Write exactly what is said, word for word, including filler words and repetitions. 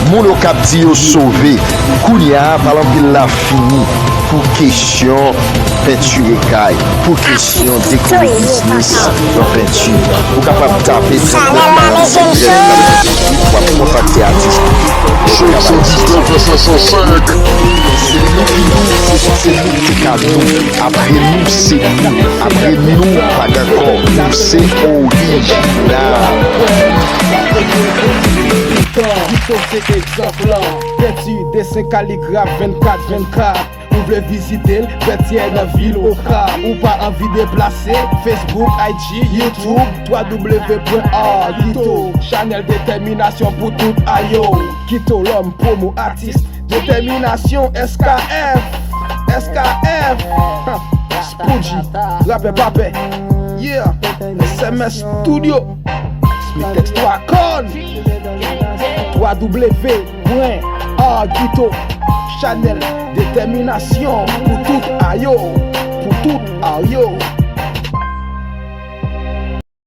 Moun Okap di yo sove. Kounye a, pale anpil la fini pou kesyon pentire kay, pou kesyon dekole biznis nan penti. Ou kapab tape trannde karannsenk trannde w ap kontakte atis. Se nou ki nou, se nou ki ka nou. Apre nou, se nou. Apre nou, pa gen ankò. Nou se orijinal. Kito se egzanp lan. Penti, desen, kaligraf, vennkat vennkat. Ou vle vizite l, Vètyè nan vil Okap. Ou pa anvi deplase, Facebook, I G, YouTube, twa W pwen art Kito. Chanèl detèminasyon pou tout a yo. Kito lòm, pwomo, atis, detèminasyon, S K F, S K F, Spoogie, rapè pa pè, yeah, S M S Studio, Smitex twa kòn, twa W pwen art Kito, chanèl detèminasyon pou tout a yo, pou tout a yo.